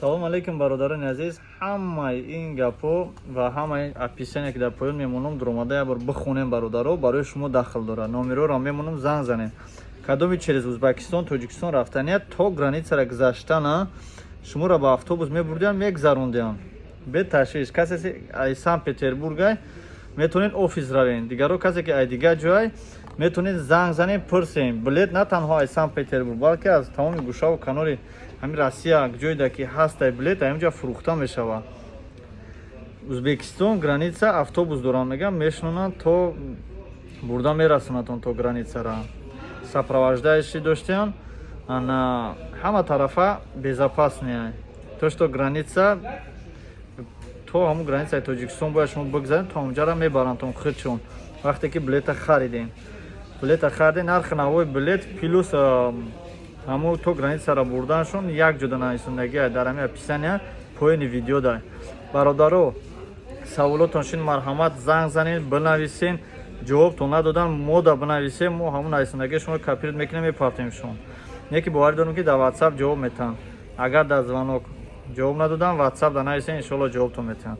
Салому алейкум, бародарони азиз. Ҳамаи ин гапҳо ва ҳамаи описание, ки дар поён мемонам, дуромада як бор бихонем, бародаро, барои шумо дахл дорад. Номерҳоро мемонам, занг занем. Кадоми через Узбекистон, Тоҷикистон рафтания, то границара гузаштана шуморо ба автобус мебурдиям, мегзарондиям бе ташвиш. Касе ай Санкт Петербургай, метавонед офис равен. Дигаро, касе ки ай дигар ҷой, метавонед занг занем, пурсем. Билет на танҳо аз Санкт Петербург, балки аз тамоми гӯшаву канори ҳамин Россия, ҷойда ки ҳастай билет, ҳаминҷа фурӯхта мешавад. Узбекистон граница автобус дорам, мегам, мешунонанд, то бурда мерасонатон то границара. Сопровождающий доштиан, ана ҳама тарафа безопасный. То что граница, то ҳамун границаи Тоҷикистон бояд шумо бигзаред, то ҳамҷара мебарандтон худшон. Вақте ки билета харидем, билета харидем, нархи навои билет плюс ҳамун то границара бурданшон як ҷода нависондагӣ дар ҳамин описания поёни видео да. Бародаро, саволотон шин, марҳамат, занг занед, бинависен. Ҷавобтон надодан, мода бинависем, мо ҳамун нависондагии шумо копировать мекунем, мепартем шумо. Не ки боварӣ дорем, ки дар WhatsApp ҷавоб метаҳанд. Агар дар звонок ҷавоб надодан, WhatsApp да нависен, иншоалло, ҷавобтон метаҳанд.